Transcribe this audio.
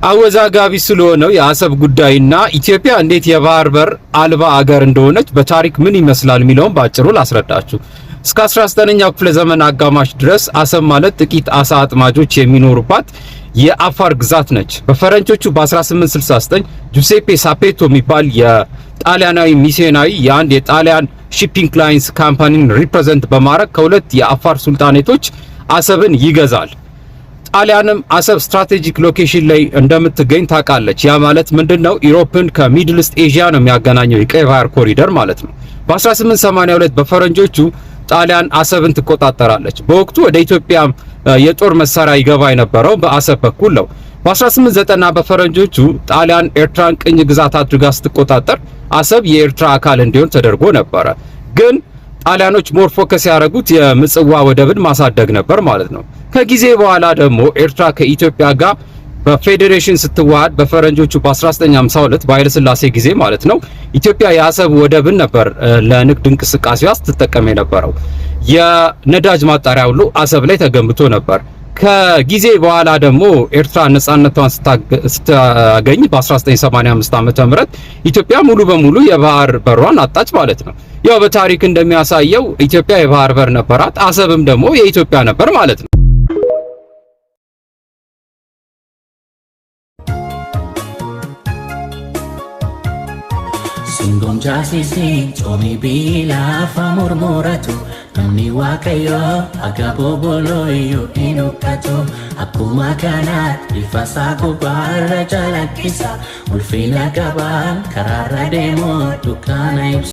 አወዛጋቢ ስለሆነው የአሰብ ጉዳይና ኢትዮጵያ እንዴት የባህር በር አልባ አገር እንደሆነች በታሪክ ምን ይመስላል የሚለውን በአጭሩ ላስረዳችሁ። እስከ 19ኛው ክፍለ ዘመን አጋማሽ ድረስ አሰብ ማለት ጥቂት አሳ አጥማጆች የሚኖሩባት የአፋር ግዛት ነች። በፈረንጆቹ በ1869 ጁሴፔ ሳፔቶ የሚባል የጣሊያናዊ ሚስዮናዊ የአንድ የጣሊያን shipping lines company ን represent በማድረግ ከሁለት የአፋር ሱልጣኔቶች አሰብን ይገዛል። ጣሊያንም አሰብ strategic location ላይ እንደምትገኝ ታውቃለች። ያ ማለት ምንድነው? Europe ን ከ Middle East Asia ነው የሚያገናኘው የቀይ ባህር ኮሪደር ማለት ነው። በ1882 በፈረንጆቹ ጣሊያን አሰብን ትቆጣጠራለች። በወቅቱ ወደ ኢትዮጵያ የጦር መሳሪያ ይገባ የነበረው በአሰብ በኩል ነው። በ1890 በፈረንጆቹ ጣሊያን ኤርትራን ቅኝ ግዛት አድርጋ ስትቆጣጠር አሰብ የኤርትራ አካል እንዲሆን ተደርጎ ነበረ። ግን ጣሊያኖች more focus ያደረጉት የምጽዋ ወደብን ማሳደግ ነበር ማለት ነው። ከጊዜ በኋላ ደግሞ ኤርትራ ከኢትዮጵያ ጋር በፌዴሬሽን ስትዋሃድ በፈረንጆቹ በ1952 በኃይለ ሥላሴ ጊዜ ማለት ነው፣ ኢትዮጵያ የአሰብ ወደብን ነበር ለንግድ እንቅስቃሴዋ ስትጠቀም የነበረው። የነዳጅ ማጣሪያ ሁሉ አሰብ ላይ ተገንብቶ ነበር። ከጊዜ በኋላ ደግሞ ኤርትራ ነጻነቷን ስታገኝ በ1985 ዓ.ም. ኢትዮጵያ ሙሉ በሙሉ የባህር በሯን አጣች ማለት ነው። ያው በታሪክ እንደሚያሳየው ኢትዮጵያ የባህር በር ነበራት፣ አሰብም ደግሞ የኢትዮጵያ ነበር ማለት ነው። Singoon jaasisi coomi biilaafa murmuratu, namni Waaqayyoo akka bobboloyyuu hin huqqatu. Akkuma kanaatti ifa isaa gubbaarra calaqqisa, ulfina qabaan karaarra deemu dukkana ibsa.